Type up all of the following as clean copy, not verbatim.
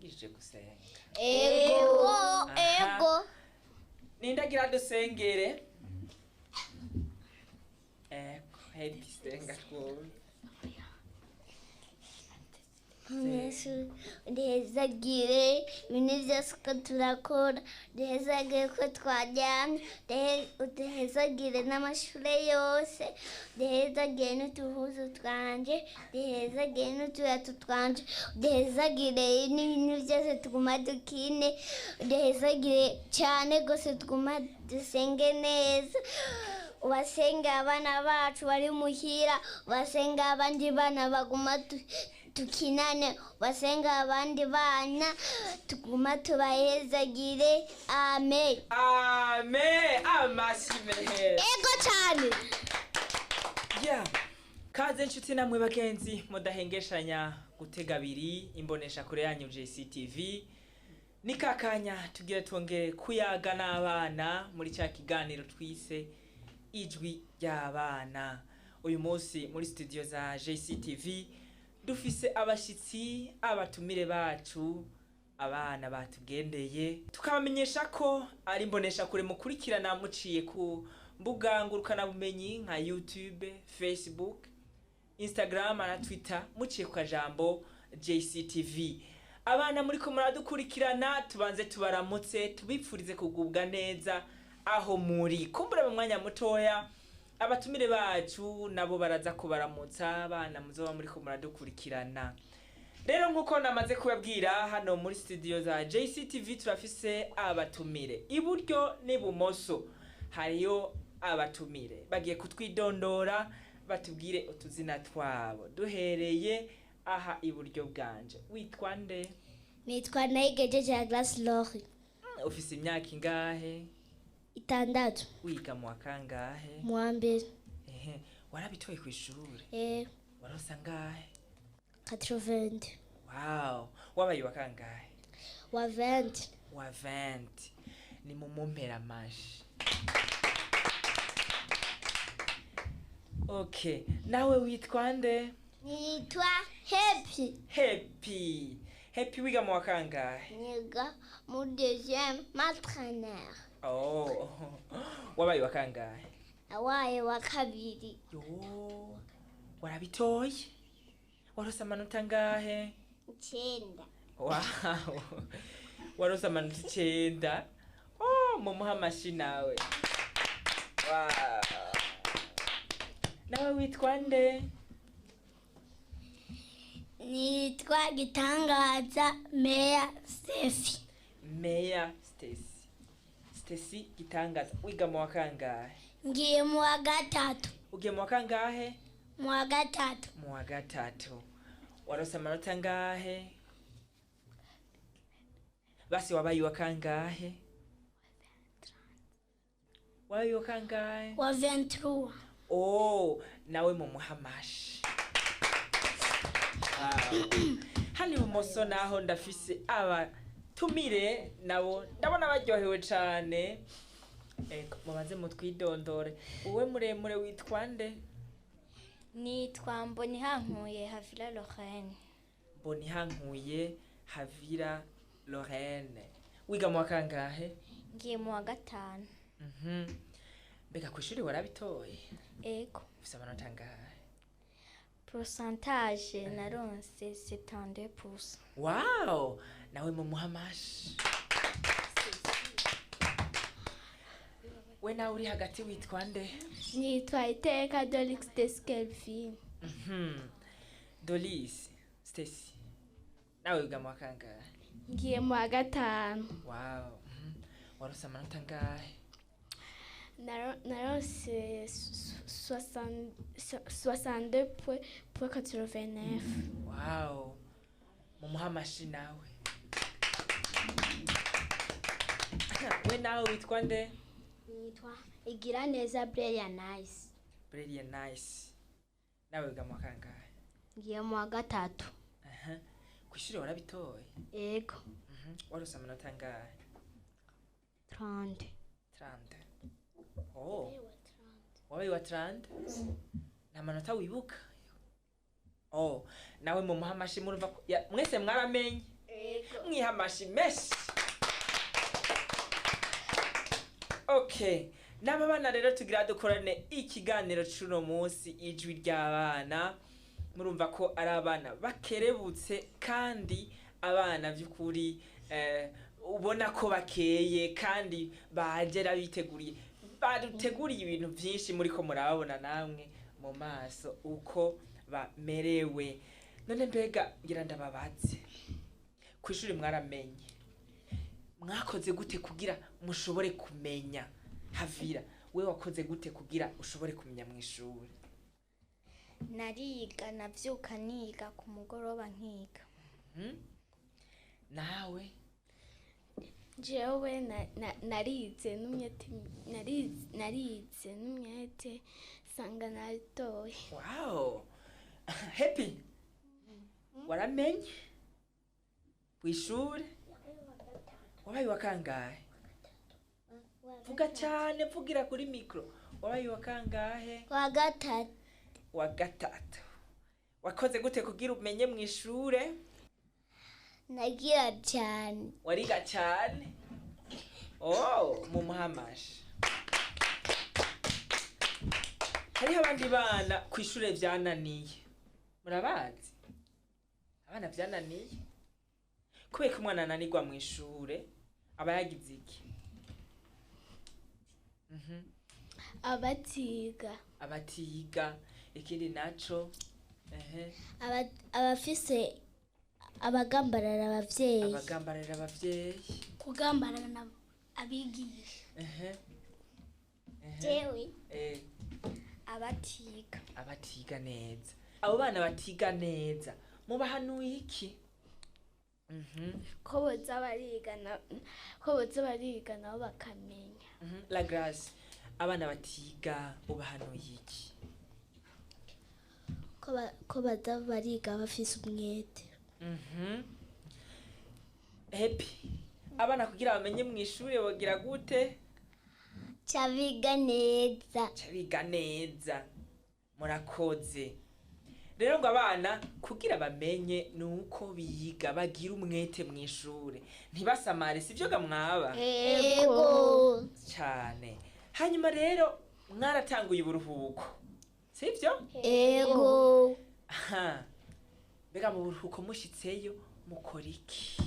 Mwabigishije gusenga? Ego, ego. Nindagira dusengere. Ego, Happy, senga twumve. Yesu, duhezagire ibintu byose uko turakora, duhezagire ko twaryamye, duhezagire n'amashure yose, duhezagire n'utuhuzu twanje, duhezagire n'uturato twanje, duhezagire n'ibintu byose tuguma dukine, duhezagire cyane rwose tuguma dusenge neza. Ubasenge abana bacu bari muhira, ubasenge abandi bana baguma tukinane, ubasenge abandi bana tuguma tubahezagire. Amen. Amen. Amashyi meza. Ego cyane. Yeah. Kaze nshuti namwe bagenzi mudahengeshanya gutega abiri imbonesha kure yanyu JCTV. Ni kakanya tugira twongere kuyaga n'abana muri cya kiganiro twise Ijwi ry'Abana. Uyu munsi muri studio za JCTV dufise abashitsi, abatumire bacu, abana batugendeye, tukabamenyesha ko ari imbonesha kure mukurikirana muciye ku mbuga ngurukanabumenyi nka YouTube, Facebook, Instagram na Twitter muciye ku kajambo JCTV. Abana muriko muradukurikirana, tubanze tubaramutse, tubipfurize kugubwa neza aho muri. Kumbura mu mwanya mutoya abatumire bacu nabo baraza kubaramutsa, abana muzoba muriko muradukurikirana. Rero nkuko namaze kubabwira, hano muri studio za JCTV turafise abatumire iburyo n'ibumoso. Hariyo abatumire bagiye kutwidondora, batubwire utuzina twabo. Duhereye aha iburyo bwanje, witwa nde? Nitwa Nayigejeje Grace Lori. Ufise imyaka ingahe? 6. Wiga mu wa kangahe? Mu wa mbere. Ehe, warabitoye kw'ishure? Eh. Waronse angahe? 80. Wow, wabaye wa kangahe? Wa 20. Wa 20. Ni mu mumpera amashi. Okay, nawe witwa nde? Nitwa Happy. Happy. Happy, wiga mu wa kangahe? Niga mu deuxième maternelle. Oh, wabaye wa kangahe? Awaye wa kabiri. Yo, warabitoye? Warose amanota angahe? 9. Wow, warose amanota 9. Oh, mumuha amashi nawe. Wow. Nawe witwa nde? Nitwa Gitangaza Meya Stefi. Meya Stacy. Stacy Gitangaza, wiga mu wa kangahe? Ngiye mu wa gatatu. Ugiye mu wa kangahe? Mu wa gatatu. Mu wa gatatu. Warose amanota angahe? Basi wabaye wa kangahe? Wabaye wa kangahe? Wa 23. Oh, nawe mumuha amashi. Wow. Hano ibumoso naho ndafise abatumire, nabo ndabona baryohewe cane. Ego, mubanze mutwidondore. Uwe muremure witwa nde? Nitwa Mbonihankuye Havira Lorraine. Mbonihankuye Havira Lorraine. Wiga mu wa kangahe? Ngiye mu wa gatanu. Mbega kw'ishuri warabitoye? Ego. Ufise amanota angahe? Pourcentage naronse 72%. Wow, nawe mumuha amashi. We nawe uri hagati witwa nde? Nitwa Iteka Dolix Deskelvin. Dolis Stacy, nawe wiga mu wa kangahe? Ngiye mu wa gatanu. Wow. Warose amanota angahe? Naronse 62.89. Wow, mumuha amashi nawe. We nawe witwa nde? Nitwa Igiraneza Brilliant Nice. Brilliant Nice, nawe wiga mu wa kangahe? Ngiye mu wa gatatu. Aha. Kw'ishure warabitoye? Ego. Warose amanota angahe? 30. 30. Oh. Wabaye wa 30? Nta manota wibuka? Oh, nawe mumuha amashi, murumva ko mwese mwaramenye. Mwiha amashi menshi. Okay, n'aba bana rero tugira dukorane ikiganiro c'uno munsi, ijwi ry'abana. Murumva ko ari abana bakerebutse kandi abana by'ukuri ubona ko bakeye kandi bagera biteguriye, baduteguriye ibintu byinshi, muri ko murababona namwe mu maso uko bamerewe. None mbega ngira ndababaze, ku ishuri mwaramenye, mwakoze gute kugira mushobore kumenya? Havira, we wakoze gute kugira ushobore kumenya mu ishuri? Nariga, navyuka niga, ku mugoroba nkiga. Nawe? Jewe narize n'umwete, narize n'umwete sanga nabitoye. Wow, Happy, waramenye kw'ishure? Wabaye wa kangahe? Vuga cyane, vugira kuri mikro. Wabaye wa kangahe? Wa gatatu. Wa gatatu. Wakoze gute kugira umenye mu ishure? Nagira cyane. Wariga cyane. Oh, mumuhamashe. Hariho abandi bana ku ishure vyananiye, murabazi abana vyananiye? Kubera ko umwana ananirwa mu ishure aba yagize iki? Abatiga. Abatiga. Ikindi naco, ehe? Abafise abagambarara abavyeyi. Abagambarira abavyeyi. Kugambarana abigisha. Ehe. Jewe. Abatiga. Abatiga neza. Abo bana batiga neza mubahanuye iki? Ko boza bariga ko boza bariga nabo bakamenya. La Grace, abana batiga ubahanuye iki? Ko baza bariga bafise umwete. Happy, abana kugira bamenye mu ishure bagira gute? Cabiga neza. Cabiga neza. Murakoze. Rero ngo abana kugira bamenye nuko biga bagira umwete mu ishure, ntibasamare, sivyo ga mwaba? Ego. Cyane. Hanyuma rero mwaratanguye uburuhuko, sivyo? Ego. Aha. Mbega mu buruhuko mushitseyo mukora iki?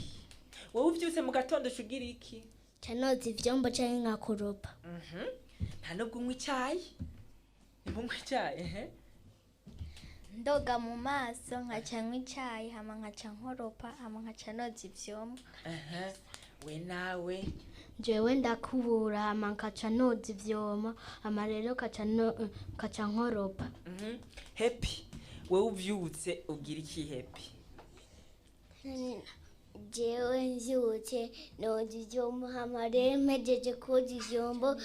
Wowe uvyutse mu gatondo ucugira iki? Canoza ivyombo canke nkakoropa. Nta nubwo unywa icayi? Ntimunywa icayi, ehe? Ndoga mu maso, nkaca nywa icayi, hama nkaca nkoropa, hama nkaca noza ivyombo. Aha. We nawe? Jewe ndakubura, hama nkaca noza ivyombo, hama rero nkaca nkoropa. Happy, wewe uvyutse ugira iki? Happy? Jewe mvyutse noza ivyombo, hama rero mpejeje koza ivyombo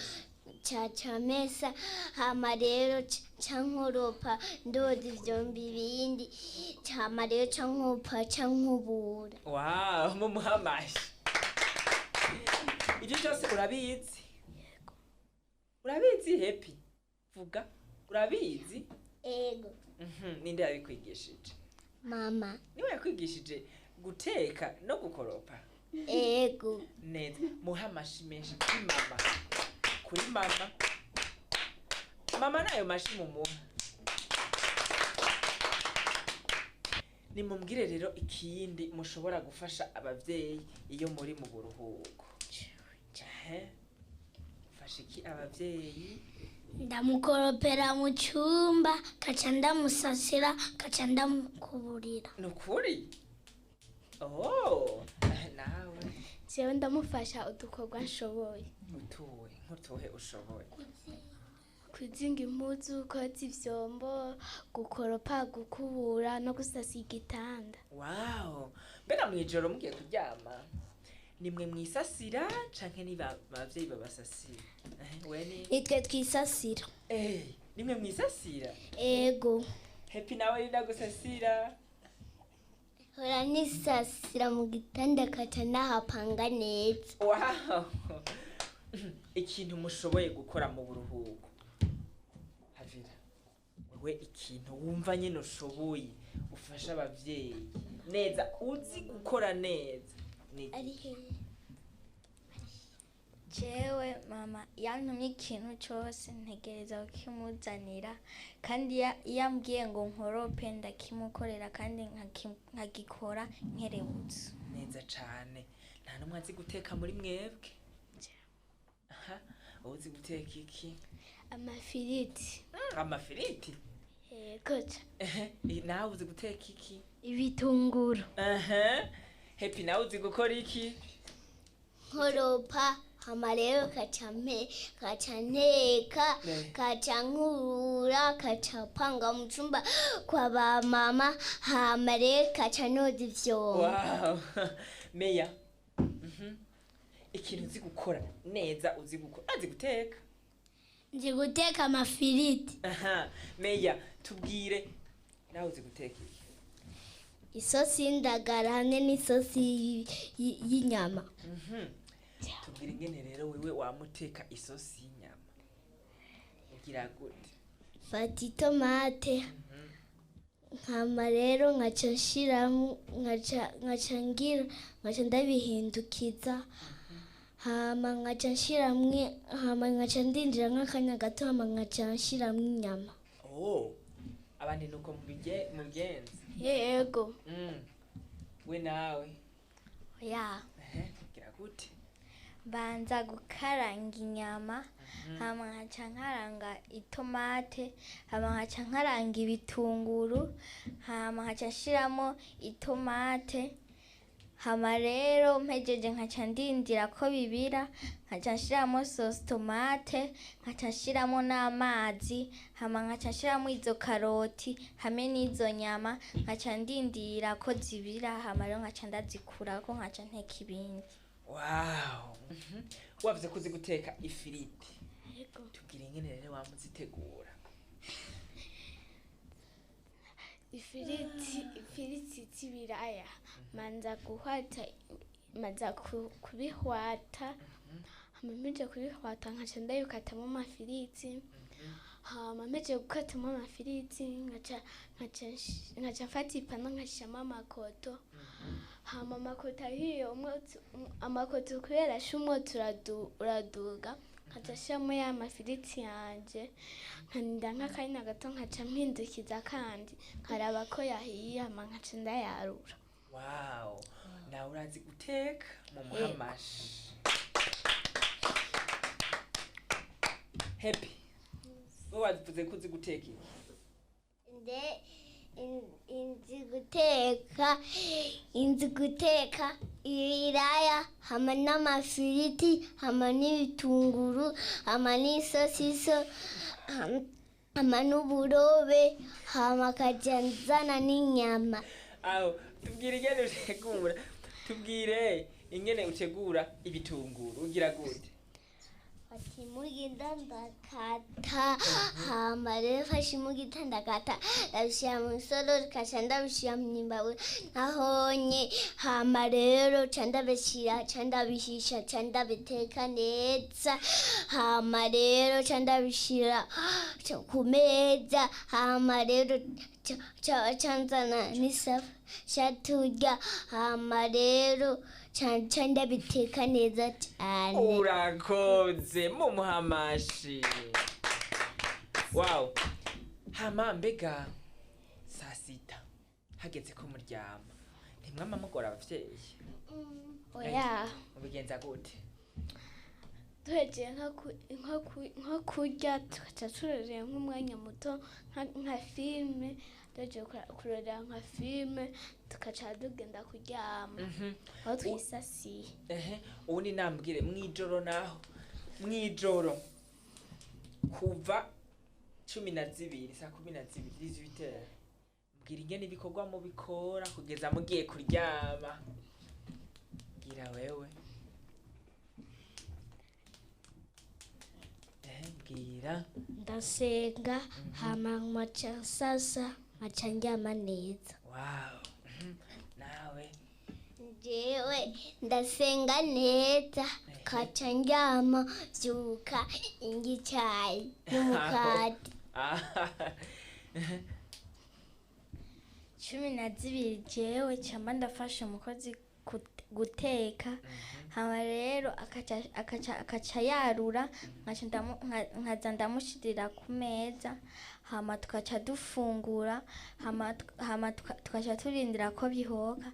ca mesa, hama rero ca nkoropa, ndoza ivyombo ibindi, hama rero ca nkopa, ca nkubura. Wow, mumuhamashi. Ibyo byose urabizi? Urabizi Happy? Vuga, urabizi? Ego. Ninde yabikwigishije? Mama. Niwe yakwigishije guteka no gukoropa? Ego. Neza. Muha amashi menshi kuri mama. Kuri mama. Mama nayo mashi mumuha. Nimumbwire rero ikindi mushobora gufasha abavyeyi iyo muri mu buruhuko. Fasha iki abavyeyi? Ndamukoropera mu cyumba, kaca ndamusasira, kaca ndamukuburira. Nukuri? Oh, nawe? Jewe ndamufasha udukorwa nshoboye. Utuwe, nkutuhe ushoboye? Kuzinga impuzu, koza ivyombo, gukoropa, gukubura no gusasa igitanda. Wow, mbega mwijoro mugiye kuryama nimwe mwisasira canke ni abavyeyi babasasira? We ni? Nitwe twisasira. Nimwe mwisasira? Ego. Happy nawe ni ndagusasira? Hora nisasira mu gitanda kaca nahapanga neza. Wow. Ikintu mushoboye gukora mu buruhuko. Havira, We ikintu wumva nyine ushoboye ufasha abavyeyi neza, uzi gukora neza ni iki? Ari hehe? Jewe mama yantumye ikintu cyose ntegereza kukimuzanira, kandi iyo ambwiye ngo nkorope ndakimukorera, kandi nkagikora nkerebutse. Neza cane. Nta n'umwe azi guteka muri mwebwe? Aha, wowe uzi guteka iki? Amafiriti. Amafiriti? Yego ca. Ehe, nawe uzi guteka iki? Ibitunguru. Aha. Happy, nawe uzi gukora iki? Nkoropa, hama rero kaca mpe, kaca nteka, kaca nkurura, kaca panga mu cumba kwa ba mama, hama rero kaca noza ivyombo. Wow. Meya. Ikintu uzi gukora neza, uzi gukora, azi guteka? Nzi guteka amafiriti. Aha, Meya, tubwire, nawe uzi guteka iki? Isosi y'indagara hamwe n'isosi y'inyama. Tubwire ingene rero wewe wamuteka isosi y'inyama. Ugira gute? Fata itomate, nkama rero nkaca nshiramo, nkaca ngira, nkaca ndabihindukiza, hama nkaca nshiramwe, hama nkaca ndindira nk'akanya gato, hama nkaca nshiramwo inyama. Oh. Abandi nuko mubigenza. Yego. We nawe? Oya. Ehe, ugira gute? Mbanza gukaranga inyama, hama nkaca nkaranga itomate, hama nkaca nkaranga ibitunguru, hama nkaca nshiramo itomate, hama rero mpejeje nkaca ndindira ko bibira, nkaca nshiramo sauce tomate, nkaca nshiramo n'amazi, hama nkaca nshiramo izo karoti hamwe n'izo nyama, nkaca ndindira ko zibira, hama rero nkaca ndazikurako, nkaca nteka ibindi. Wow. Wavuze ko uzi guteka ifiriti. Yego. Tubwire ingene rero wamuzitegura. Ifiriti z'ibiraya manza guhwata, manza kubihwata, hama mpejeje kubihwata nkaca ndabikatamo amafiriti, hama mpejeje gukatamo amafiriti nkaca mfata ipanu nkashiramo amakoto, hama amakoto ahiye, umwotsi, amakoto kubera asha umwotsi uraduga, nkaca nshiramo ya mafiriti yanje, nkarinda nk'akanya gato, nkaca mpindukiza kandi nkaraba ko yahiye, hama nkaca ndayarura. Wow. Nawe urazi guteka, mu muhamashi. Happy. Wowe wavuze ko uzi guteka iki? Nde inzi guteka, inzi guteka ibiraya hamwe n'amafiriti hamwe n'ibitunguru hamwe n'isosiso hamwe n'uburobe hamwe akajya nzana n'inyama. Aho tubwire ingene utegura, tubwire ingene utegura ibitunguru, ugira gute? Fata imugita ndakata, hama rero mfashe imugita ndakata, ndabishira mu isorori, kaca ndabishira mu imbabura nahonye, hama rero ca ndabishira, ca ndabihisha, ca ndabiteka neza, hama rero ca ndabishira ku meza, hama rero ca nzana n'isafuriya turya, hama rero ca ndabiteka neza cane. Urakoze, mumuhamashi. Wow. Hama mbega saa sita hageze ko muryama, ntimwama mugora abavyeyi? Oya. Mubigenza gute? Duhegeye nko kurya tugaca turorera nk'umwanya muto nka filime, duhegeye kurorera nka filime tugaca tugenda kuryama aho twisasiye. Ehe, ubundi nambwire mwijoro naho, mwijoro kuva 12, saa 12, 18, mbwira ingene ibikorwa mubikora kugeza mugiye kuryama. Mbwira wewe. Ehe, mbwira. Ndasenga, hama nkaca nsasa, nkaca ndyama neza. Wow. Nawe? Jewe ndasenga neza, nkaca ndyama, vyuka indya icayi n'umukate. Ah. 12 jewe camba ndafasha umukozi guteka, hama rero akaca yarura, nkaza ndamushirira ku meza, hama tukaca dufungura, hama tukaca turindira ko bihoka,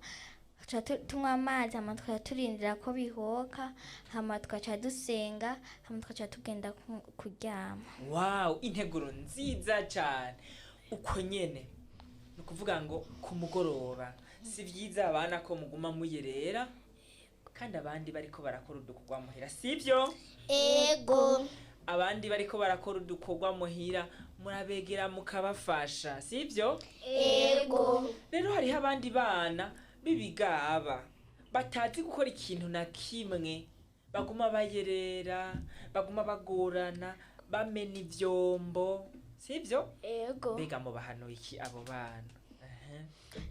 tukaca tunywa amazi, hama tukaca turindira ko bihoka, hama tukaca dusenga, hama tukaca tugenda kuryama. Wow, integuro nziza cyane. Uko nyene ni ukuvuga ngo ku mugoroba si byiza abana ko muguma muyerera kandi abandi bariko barakora udukorwa muhira, sibyo? Ego. Abandi bariko barakora udukorwa muhira murabegera mukabafasha, sibyo? Ego. Rero hariho abandi bana b'ibigaba batazi gukora ikintu na kimwe, baguma bayerera, baguma bagorana, bamena ivyombo, sibyo? Ego. Mbega mubahanuye iki abo bana?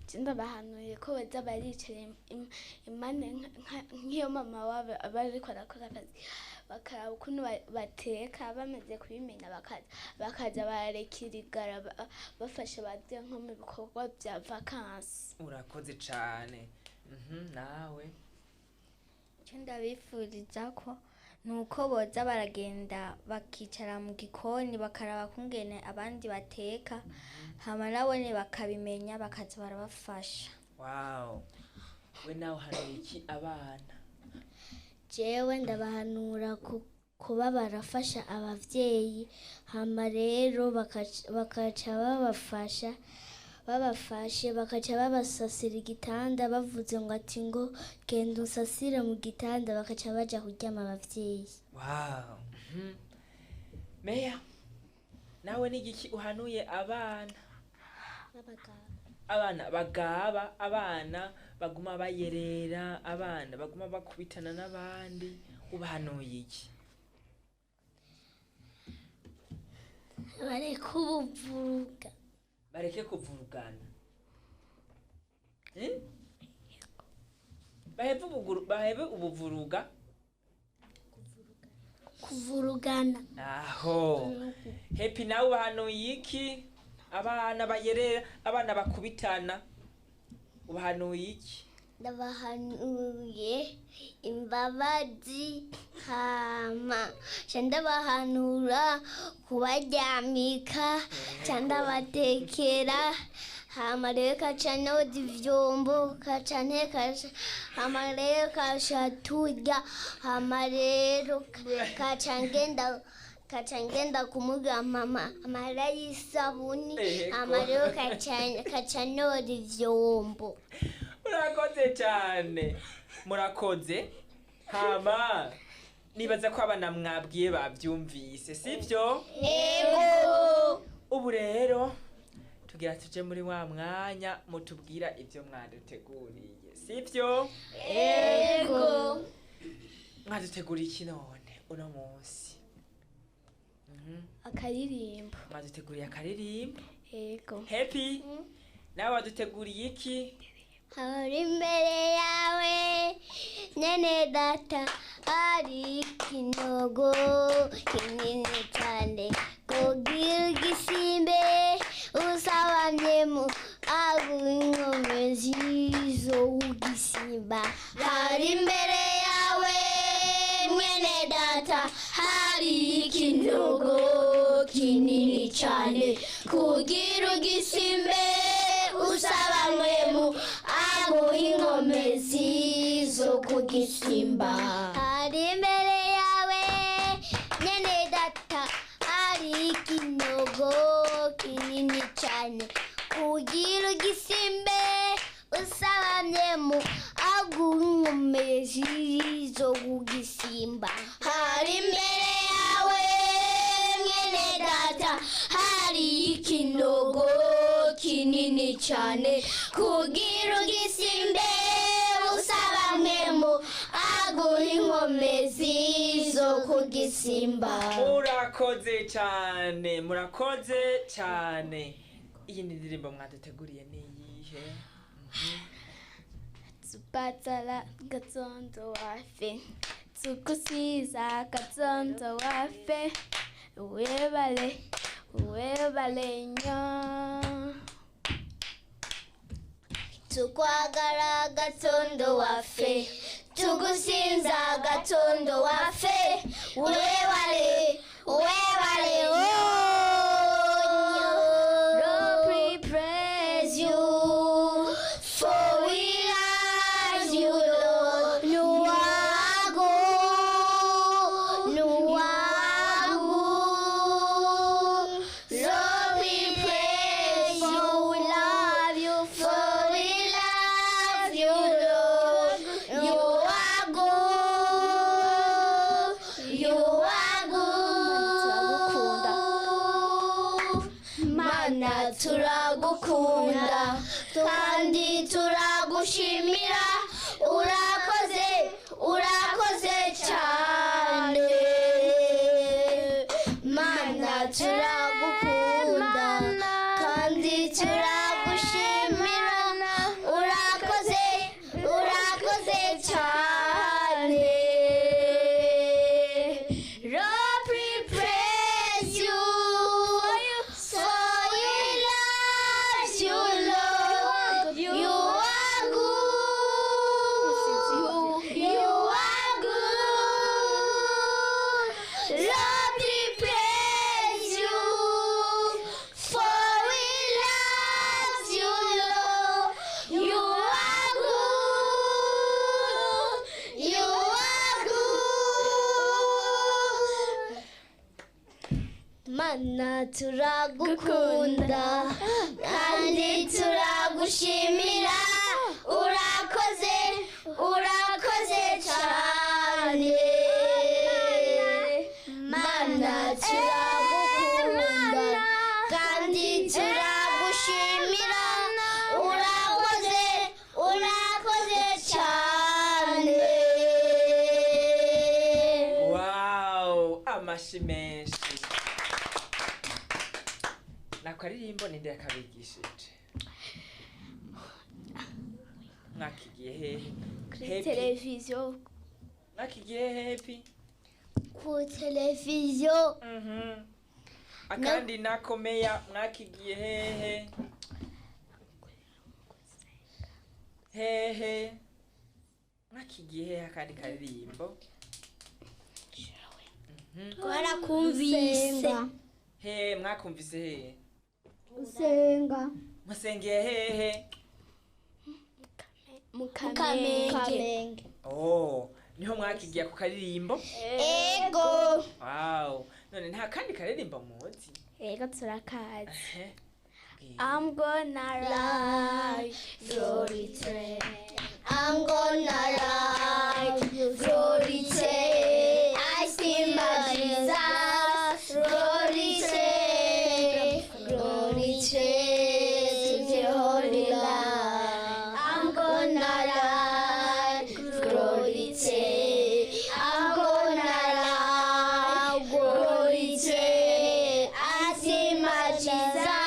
Je ndabahanuye ko baza baricara impande nk'iyo mama wabo aba ariko arakora akazi, bakaraba ukuntu bateka, bamaze kubimenya bakaza bararekirigara bafasha abavyeyi nko mu bikorwa vya vakansi. Urakoze cane. Nawe? Icyo ndabifuriza ko ni uko boza baragenda bakicara mu gikoni bakaraba kungene abandi bateka, hama nabone bakabimenya bakaza barabafasha. Wow, we nawe uhanuye iki abana? Jewe ndabahanura kuba barafasha abavyeyi, hama rero bakaca babafasha, babafashe bakaca babasasira igitanda, bavuze ngo ati ngo genda unsasire mu gitanda, bakaca baja kuryama abavyeyi. Wow. Meya, nawe ni igiki uhanuye abana? Abana bagaba, abana baguma bayerera, abana baguma bakubitana n'abandi, ubahanuye iki? Bareke ubuvuga. Bareke kuvurugana. Baheve ubuvuruga. Kuvurugana. Aho. Happy, nawe ubahanuye iki? Abana bayerera, abana bakubitana, ubahanuye iki? Ndabahanuye imbabazi, hama ca ndabahanura kubaryamika, ca ndabatekera, hama rero kaca noza ivyombo, kaca nteka, hama rero kaca turya, hama rero kaca ngenda kumubwira mama amahera y'isabuni, hama rero kaca noza ivyombo. Murakoze cyane, murakoze. Hama nibaza ko abana mwabwiye babyumvise, sibyo? Ego. Ubu rero tugira tuje muri wa mwanya mutubwira ibyo mwaduteguriye, sibyo? Ego. Mwaduteguriye iki none uno munsi? Akaririmbo. Mwaduteguriye akaririmbo? Ego. Happy, nawe waduteguriye iki? Hari imbere yawe nyene data hari ikinogo kinini cyane, kugira igisimbe usabamyemo aguha inkomezi zo kugisimba. Hari imbere yawe mwene data hari ikinogo kinini cyane, kugira ugisimbe usabamwemo aguha inkomezi zo kugisimba. Hari imbere yawe nyene data hari ikinogo kinini cyane, kugira ugisimbe usabamyemo aguha inkomezi zo kugisimba. Hari imbere yawe mwene data hari ikinogo kinini cyane, kugira ugisimbe usabamwemo aguha inkomezi zo kugisimba. Murakoze cyane, murakoze cyane. Iyi ni indirimbo mwaduteguriye ni iyihe? Tubatala gatondo wafe, tukusiza gatondo wafe, webale Webale nnyo. Tukwagala Katonda waffe, tukusinza Katonda waffe, webale, webale nnyo. Lord, we praise you, for we love you, Lord. You are good, you are good. Lord, we praise you, we love you, for we love you, Lord. You are good, you are good. Mana turagukunda kandi turagushimira, urakoze, urakoze cyane. Mana turagukunda kandi turagushimira, urakoze, urakoze cyane. Lord, we praise you, for we love you, Lord. You are good, you are good. Lord, we praise you, for we love you, Lord. You are good, you are good. Mana turagukunda kandi turagushimira, urakoze, urakoze cyane. Mana turagukunda kandi turagushimira, urakoze, urakoze cyane. Wow, amashi menshi. Nakaririmbo ninde yakabigishije? Mwakigiye hehe? Kuri Happy. televiziyo. Mwakigiye hehe, Happy? Ku televiziyo. Akandi nako meya mwakigiye hehe? Hehe? Mwakigiye hehe akandi karirimbo? Twarakumvise. He, mwakumvise hehe? Gusenga. Musengeye hehe? Mu Kamenge. Oh, niho mwakigiye ku karirimbo? Ego. Wow. None nta kandi karirimbo muzi? Ego turakazi. Ehe. I'm gonna ride glory train. I'm gonna ride glory train. I see my Jesus. Glory train, glory train to the Holy Land. I'm gonna ride glory train. I'm gonna ride glory train. I see my Jesus.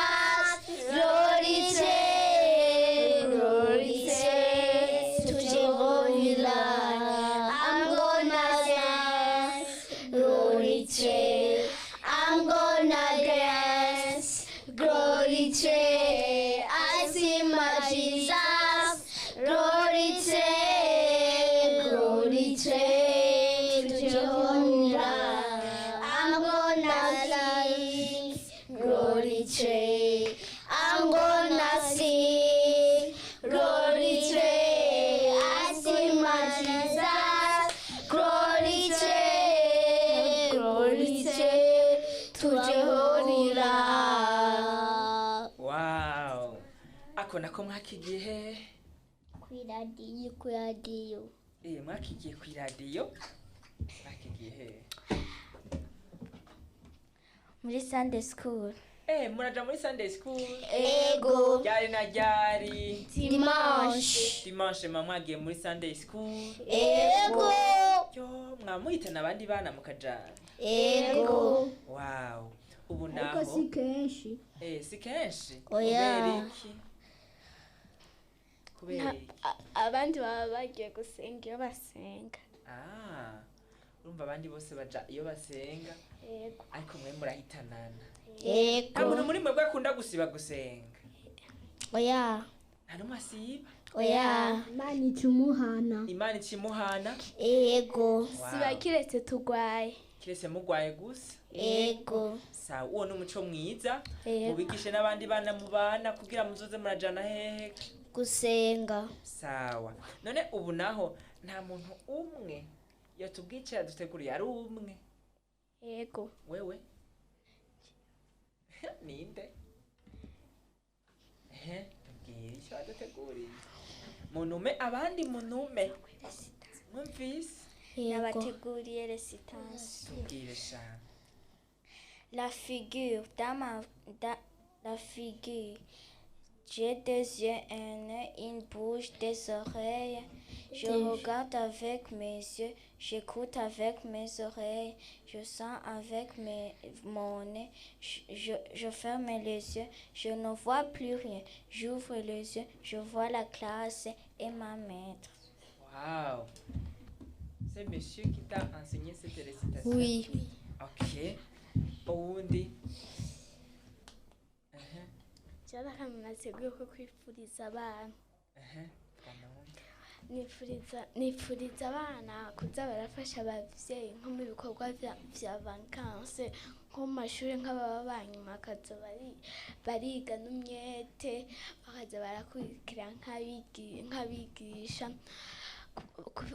Glory train, glory train to the Holy Land. I'm gonna dance, glory train. I'm gonna dance, glory train. I see my Jesus, glory train, glory train to the Holy Land. I'm gonna sing, glory train. I'm gonna sing, glory train. I see my Jesus, glory train, glory train to the Holy Land. Wow. Ako nako mwakigiye hehe? Kwiradiyo, kwiradiyo. Eh, mwakigiye ku iradiyo? Mwakigiye hehe? Muri Sunday school. Eh, muraja muri Sunday school? Ego. Ryari na ryari? Dimanche. Dimanche mwa mwagiye muri Sunday school? Ego. Yo, mwamuhitana abandi bana mukajana? Ego. Wow. Ubu Ariko si naho kenshi. Eh, si kenshi. Oya. Kubera iki? Kubera iki? Abandi baba bagiye gusenga iyo basenga. Ah. Urumva Urumva abandi bose baja iyo basenga, Yego. ariko mwe murahitanana. Yego. Nta muntu muri mwebwe akunda gusiba gusenga? Oya. Nta n'umwe asiba? Oya. Imana icumuhana. Imana ikimuhana? Yego. Wow. Siba kiretse tugwaye. Kiretse mugwaye gusa? Yego. Sawa, uwo ni umuco mwiza. Yego. Mubigishe n'abandi bana mubana kugira muzoze murajana hehe? Gusenga. Sawa. None ubu naho nta muntu umwe yotubwicara duteguriye ari umwe? Yego. Wewe ninde? Ehe, tubwire icyo waduteguriye, munume abandi, munume mwumvise. Yego. Nabateguriye récitation. Tubwire sha. La figure, dans ma, dans la figure. J'ai des yeux, un nez, une bouche, des oreilles. Je regarde avec mes yeux, j'écoute avec mes oreilles, je sens avec mon nez, je ferme les yeux, je ne vois plus rien. J'ouvre les yeux, je vois la classe et ma maître. Wow, c'est monsieur qui t'a enseigné cette récitation? Oui. Ok, uwundi? Ehe. Cyari akantu nateguye ko kwifuriza abana. Ehe, kanumva. Nifuriza abana kuza barafasha abavyeyi nko mu bikorwa vya vacances, nko mu mashuri, nk'ababa banyuma bakaza bariga n'umwete, bakaza barakurikira nk'abigisha.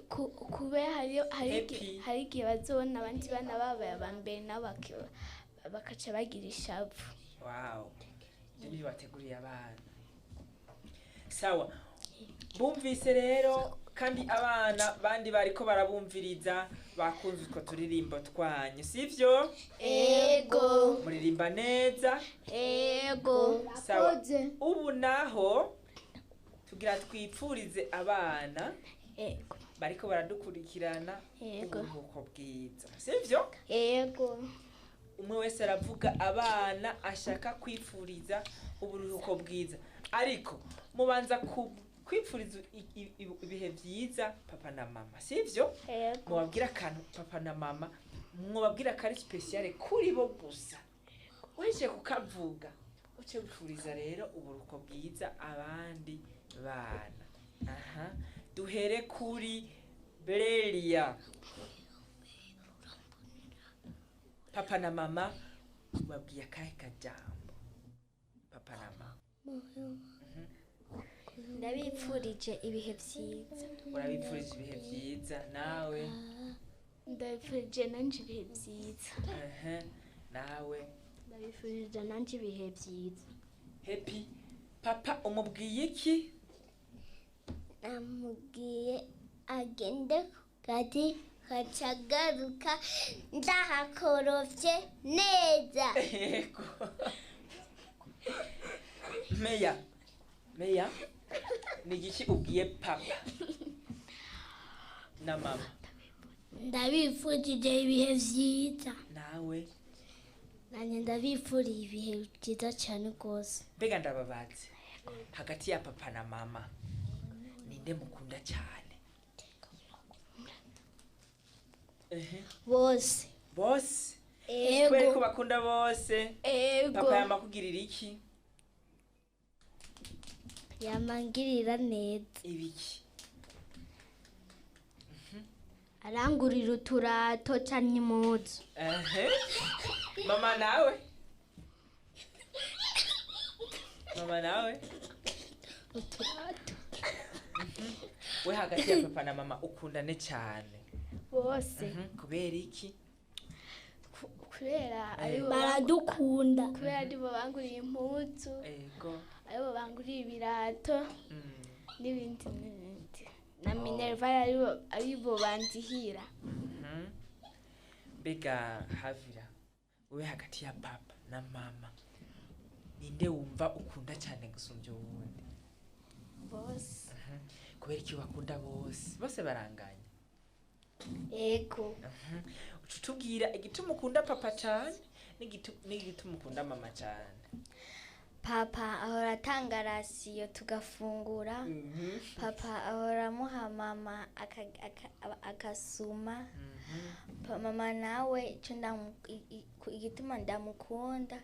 Kubera Happy. hari igihe bazobona abandi bana babaye aba mbere, nabo bakaca bagira ishavu. Wow, ibyo nibyo bateguriye abana. Sawa, bumvise rero, kandi abana bandi bariko barabumviriza bakunze utwo turirimbo twanyu, sivyo? Ego. Muririmba neza. Ego. Sawa, ubu naho tugira twipfurize abana Ego. bariko baradukurikirana Yego. uburuhuko bwiza, sivyo? Ego. Umwe wese aravuga abana ashaka kwifuriza uburuhuko bwiza, ariko mubanza kwifuriza ibihe byiza papa na mama, sivyo? Ego. Mubabwira akantu papa na mama, mubabwira kari spéciale kuri bo gusa. Uhejeje kukavuga, uce wifuriza rero uburuhuko bwiza abandi bana. Aha, duhere kuri Berelia. Papa na mama ubabwiye akahe kajambo, papa na mama? Ndabipfurije ibihe byiza. Urabipfurije ibihe byiza. Nawe? Ndabifurije nanje ibihe byiza. Ehe, nawe? Ndabifurije nanje ibihe byiza. Happy, papa umubwiye iki? Namubwiye agende ku kazi, kacagaruka ndahakorofye neza. Yego. Meya, meya, ni igiki ubwiye papa na mama? Ndabifurije ibihe byiza. Nawe? Nanjye ndabifuriye ibihe byiza cyane rwose. Mbega ndababaze, hagati ya papa na mama ninde mukunda cyane? Ehe. Bose. Bose? Kubera ko Ego. bakunda bose? Ego. Papa yamakugirira iki? Yamangirira neza. Ibiki? Arangurira uturato canke impuzu. Ehe. Mama nawe, mama nawe? Uturato. We, hagati ya papa na mama ukundane cyane? Bose. Kubera iki? Kubera aribo Baradukunda. Kubera aribo banguriye impuzu, aribo banguriye ibirato n'ibindi n'ibindi, na minerval aribo bandihira. Mbega Havira, wowe hagati ya papa na mama ninde wumva ukunda cyane gusumbya uwundi? Bose. Kubera iki bakunda bose? Bose baranganya? Ego. Uca utubwira igituma ukunda papa cyane n'igituma ukunda mama cyane. Papa ahora atanga ration tugafungura. Papa ahora amuha mama akasuma. Mama nawe ico igituma ndamukunda,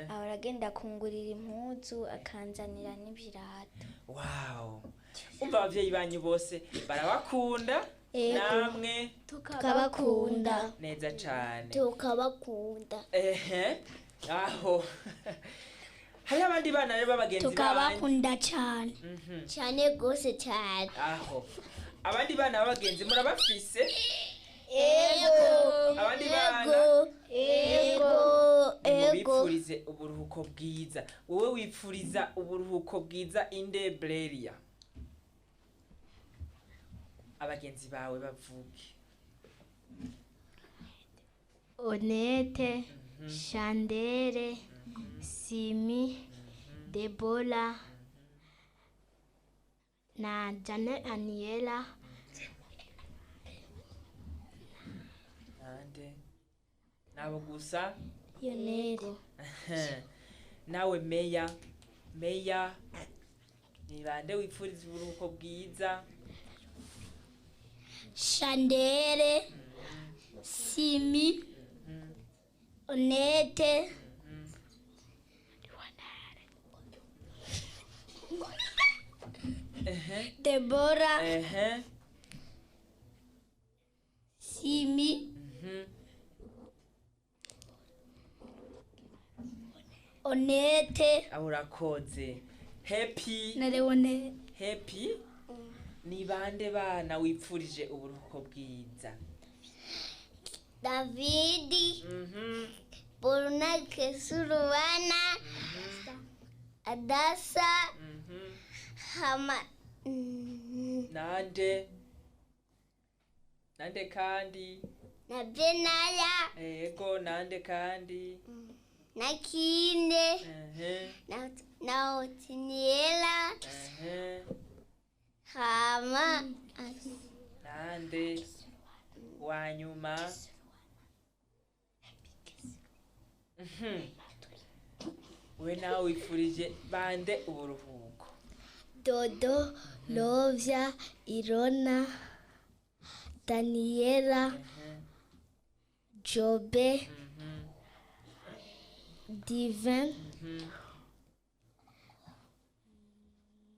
ahora agenda kungurira impuzu akanzanira n'ibirato. Wow, umva, abavyeyi banyu bose barabakunda. Ego. Namwe? Tukabakunda. Neza cane. Tukabakunda. Ehe, aho hariho abandi bana rero b'abagenzi banyu? Tukabakunda cyane. Cyane rwose cyane. Aho abandi bana b'abagenzi murabafise? Ego. Abandi bana? Ego, ego. Mubipfurize uburuhuko bwiza. Wowe wipfuriza uburuhuko bwiza inde, Bleria? Abagenzi bawe bavuge. Onete, Shandere, Simi, Debola na Janet, Aniela. Nande? Nabo gusa? Yonete. Nawe Meya, Meya, ni bande wipfuriza uburuhuko bwiza? Shandere, Simi, Onete, Debora, Simi, Onete Aho urakoze, Happy. Na Leonete. Happy, ni bande bana wipfurije uburuhuko bwiza? Davidi, Boruna Kesurubana, Adasa, Hama. Nande? Nande kandi? Na Benaya. Ego, nande kandi? Na Kinde, na Otiniela, Hama. Nande wanyuma? We nawe wipfurije bande uburuhuko? Dodo, Lovia, Irona, Daniela, Jobe, Divin,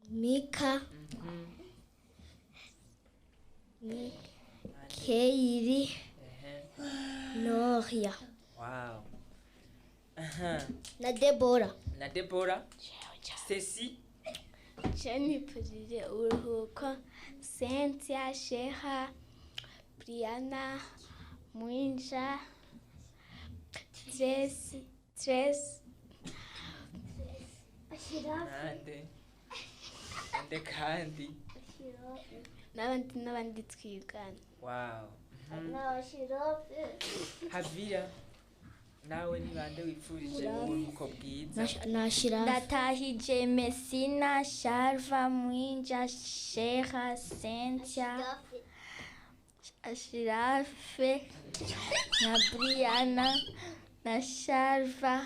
Mika, Keiri, Noria. Wow. Aha. Na Debora. Na Debora. Ceci. Nipfurije uruhuko Cynthia, Sheha, Brianna, Mwinja, Tracy, Tracy. Nande? Nande kandi? N'abandi n'abandi twigana. Wow. Havira, nawe ni bande wipfurije uburuhuko bwiza? Nashira. Ndatahije Mesina, Sharva, Mwinja, Sheha, Cynthia, Ashirafe na Brianna na Sharva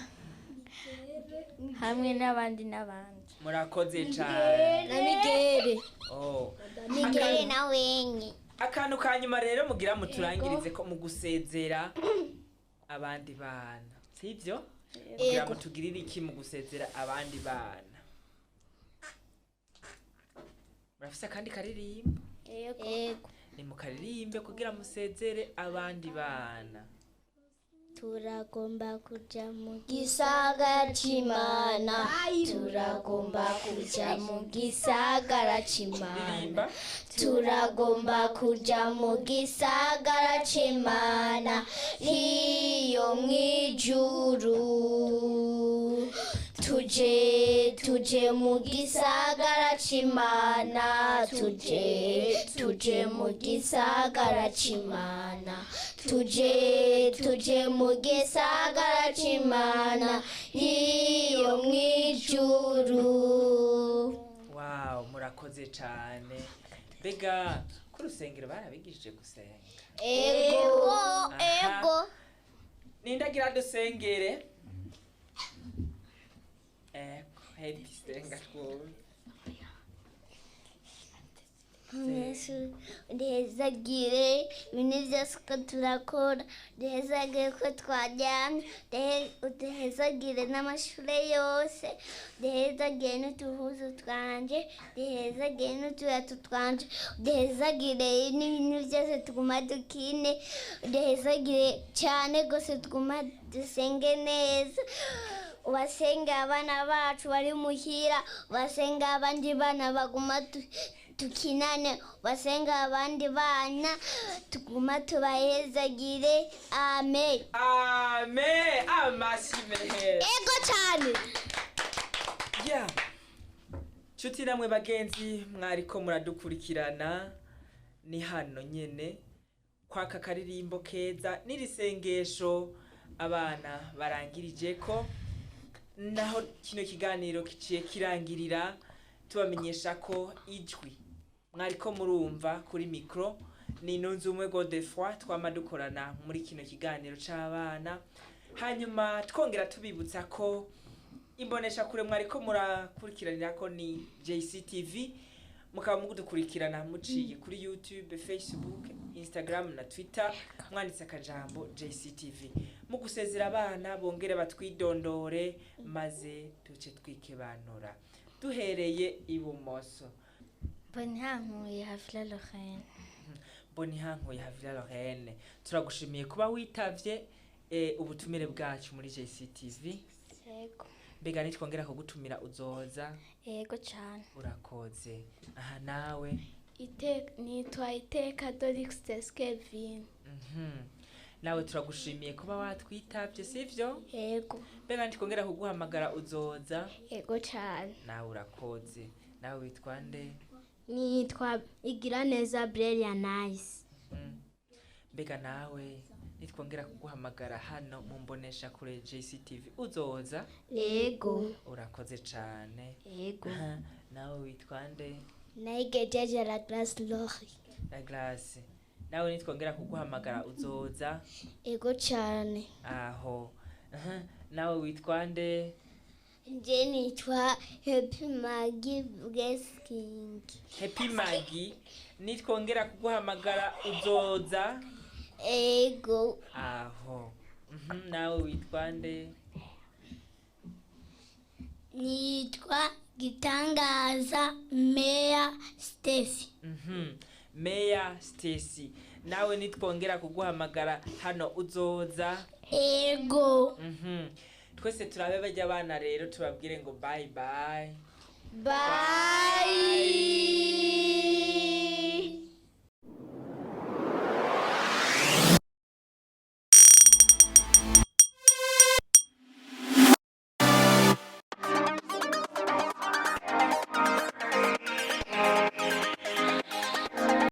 hamwe n'abandi n'abandi. Murakoze cyane. Na Migere. Oh. Migere na wenye. Akantu ka nyuma rero mugira muturangirize ko mu gusezera abandi bana, sibyo? Mugira mutugirire iki mu gusezera abandi bana? Murafise akandi karirimbo? Ego. Ni mukaririmbe kugira musezere abandi bana. Turagomba kuja mu Gisagara c'Imana, turagomba kuja mu gisagara c'Imana. Ririmba. Turagomba kuja mu gisagara c'Imana, hiyo mw'ijuru. Tuje, tuje mu gisagara c'Imana, tuje, tuje mu gisagara c'Imana, tuje, tuje mu gisagara c'Imana, hiyo mw'ijuru. Wow, murakoze cyane. Mbega ku rusengero barabigishije gusenga? Ego. Aha. Ego. Nindagira dusengere. Ego, Happy, senga twumve. Yesu, duhezagire ibintu byose uko turakora, duhezagire ko twaryamye, uduhezagire n'amashure yose, duhezagire n'utuhuzu twanje, duhezagire n'uturato twanje, duhezagire n'ibintu byose tuguma dukine, duhezagire cyane rwose tuguma dusenge neza. Ubasenge abana bacu bari muhira, ubasenge abandi bana baguma tukinane, ubasenge abandi bana tuguma tubahezagire. Amen. Amen. Amashyi meza. Ego cyane. Yeah. Nshuti namwe bagenzi mwariko muradukurikirana, ni hano nyene kwaka karirimbo keza n'irisengesho abana barangirije ko naho kino kiganiro kiciye kirangirira, tubamenyesha ko ijwi mwariko murumva kuri mikro ni Nunzumwe Godefroid, twama dukorana muri kino kiganiro c'abana. Hanyuma twongera tubibutsa ko imbonesha kure mwariko murakurikiranira ko ni JCTV, mukaba mudukurikirana muciye kuri YouTube, Facebook, Instagram na Twitter, mwanditse akajambo JCTV. Mu gusezera abana bongere batwidondore maze duce twikebanura, duhereye ibumoso. Mbonihankuye Havila Lorraine. Mbonihankuye Havila Lorraine, turagushimiye kuba witavye ubutumire bwacu muri JCTV. Yego. Mbega nitwongera kugutumira uzoza? Yego cyane. Urakoze. Aha nawe? Nitwa Iteka Dorix Kevin. Nawe turagushimiye kuba watwitabye, sivyo? Yego. Mbega nitwongera kuguhamagara uzoza? Yego cyane. Nawe urakoze. Nawe witwa nde? Nitwa Igiraneza Brelia Nice. Mbega nawe nitwongera kuguhamagara hano mu mbonesha kure JCTV uzoza? Yego. Urakoze cane. Yego. Aha, nawe witwa nde? Nayigejeje la Grace Lori. Na Grace, nawe nitwongera kuguhamagara uzoza? Ego cyane. Aho. Aha, nawe witwa nde? Nje nitwa Happy Maggie Blessing. Happy Maggie, nitwongera kuguhamagara uzoza? Ego. Aho. Nawe witwa nde? Nitwa Gitangaza Meya Stacy. Meya Stacy, nawe nitwongera kuguhamagara hano uzoza? Ego. Twese turabe bajya abana rero tubabwire ngo bye bye. Bye.